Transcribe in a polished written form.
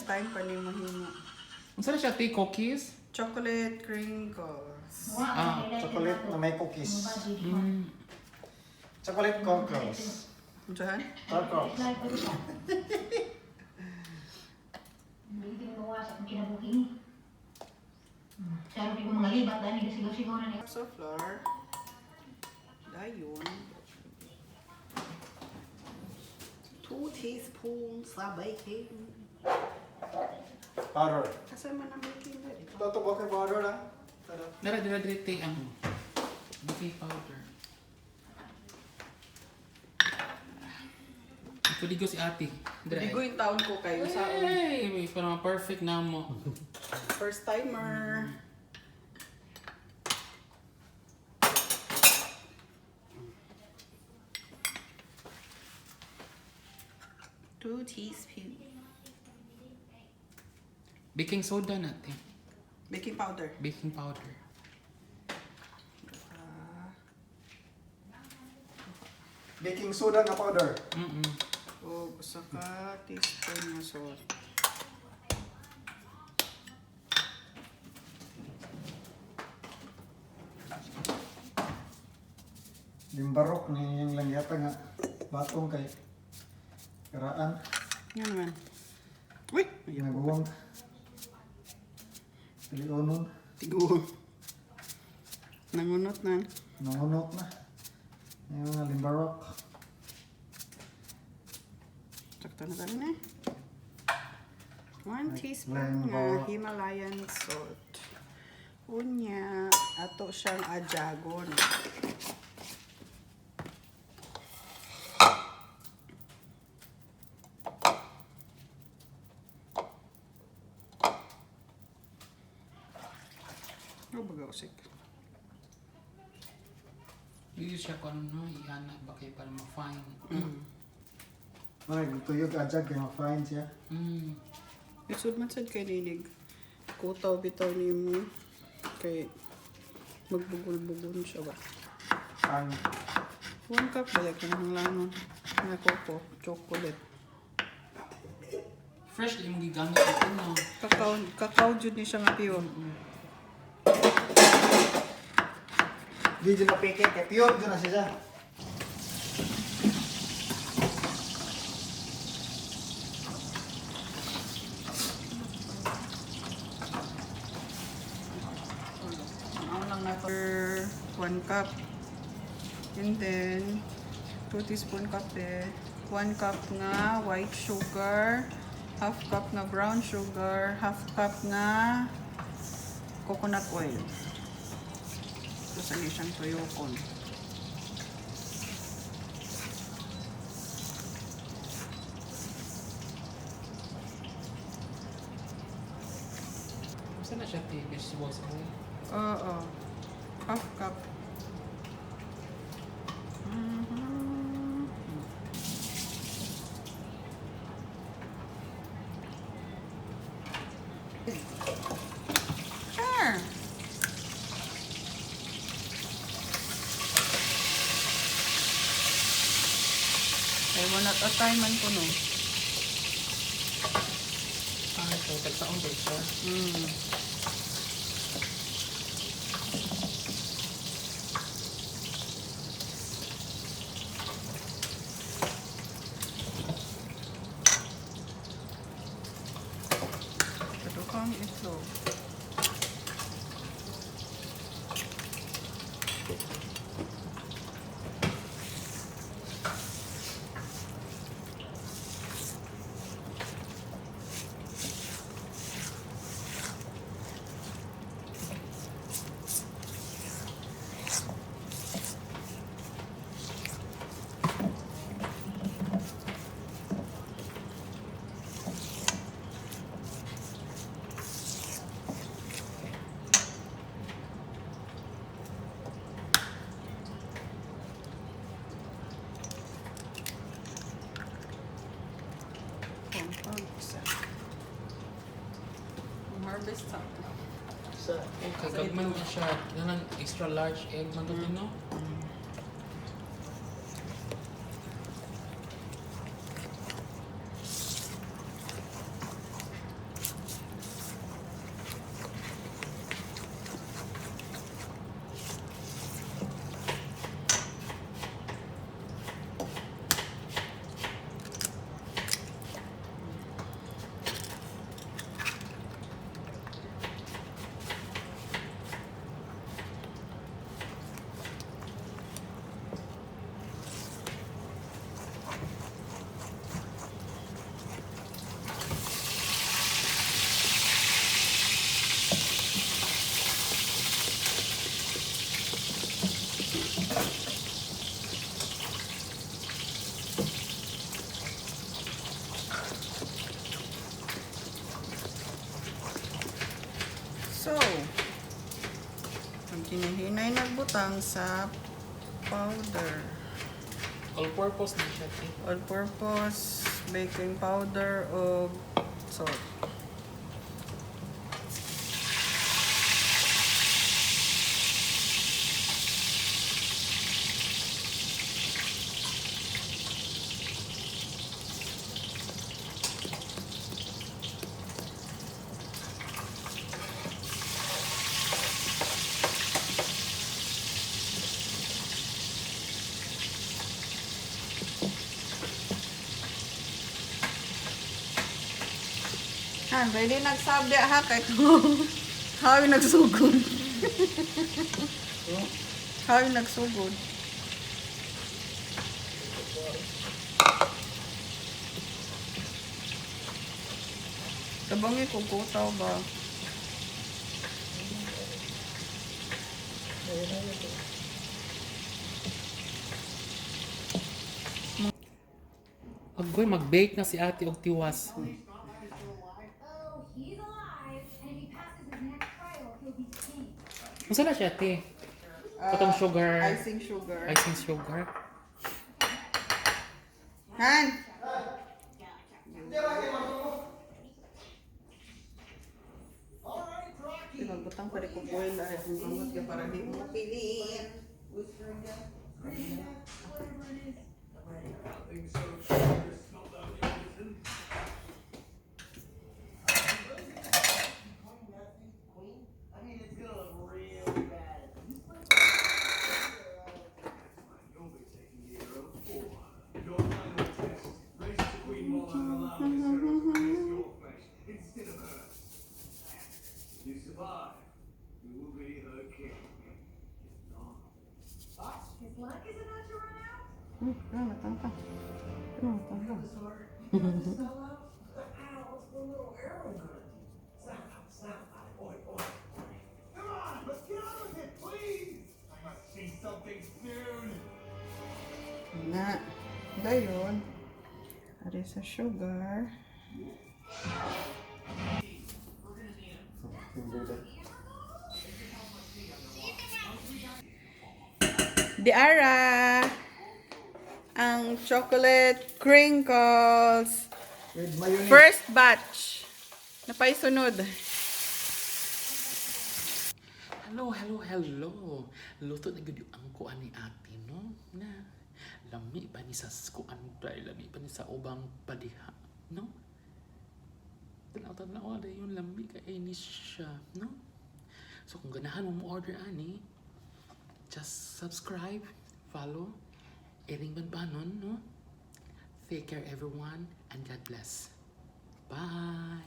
First time pa ni mo himo. Unsa na siya, te? Cookies? Chocolate crinkles. Ah, Chocolate na may cookies. Chocolate cockles. Unsahan? Cockles. Hindi ko mawasak ang kinabuhi. Sabi ko mga libat, dahil sigaw-sigaw na niya. Cups of flour. Dayon. 2 teaspoons sa baking. Powder. Asa man ang baking dali? Ito baking powder na. Tara. Dara, dara, dara, te, ang baking powder. Ikuligo si ate. Dara. Ligo yung taon ko kayo sa Hey, may parang perfect na mo. First timer. 2 teaspoon. Baking soda na, te. Baking powder. Baking powder. Baking soda nga powder. O, usa ka teaspoon nga salt. Limbarok ni yung lang yata nga batong kay karaan. Nga naman. Uy! Ginaguwang. Pilionon. Tigo. Nangunot na. Nangunot na. Yung mga limbarok. Sakto na tayo na. 1 teaspoon nga Himalayan salt. Unya, ato siyang ajagon. Ano ba usik? Dito siya kung ano, iana ba kayo para ma-fine. Mga tuyog ajag kay ma-fine siya. Isud man sad kay ninig. Kutaw bitaw nimo kay magbugol-bugol siya ba. Ang 1 cup ba yung kinahanglanon nga coco, chocolate. Fresh yung gigamit ito, no? Kakao, kakao jud ni siya nga pure. Di dyan na peke kay pure dyan na siya. Ano lang na 1 cup. And then 2 teaspoon kape, 1 cup nga white sugar, half cup nga brown sugar, half cup nga coconut oil. Ito sa siyang tuyokon. Saan na siya, te? Vegetables oil? Oo. Half cup. Sure. Ay, one at a time man ko, no? Ah, ito. Tagsaon ba siya? Mm. Katukang itlog. Pang isa. Ang harvest sa Sa Okay, gagman na siya. Yan ang extra large egg man to, no? Ibutang sa powder. All purpose na siya, te. All purpose, baking powder o salt. Han, pwede nagsabdi ha kay kung hawi nagsugod. Hawi nagsugod. Tabangi ko kutaw ba? Agoy, mag-bake na si ate og tiwas. Oh, he's alive, and if he passes his next trial, he'll be king. Unsa na siya, te? Katong sugar. Icing sugar. Icing sugar. Han! Magbutang pa rin kong oil ay kung kamot ka para di mo piliin. You survive, you will be her king. If not, His luck is about to run out. Matang pa. Matang pa. Come on, let's get on with it, please! I must see something soon! Na. Dayon. Ari sa sugar. Diara! Ang chocolate crinkles. With mayonnaise. First batch. Napay sunod. Hello, hello, hello. Luto na gud ang kuan ni ate, no? Na lami pa ni sa kuan dahil lami pa ni sa ubang padiha, no? Tanaw-tanaw na yung lami kay ni siya, no? So kung ganahan mo mo order ani, just subscribe, follow, iring banbanon, no? Take care, everyone, and God bless. Bye.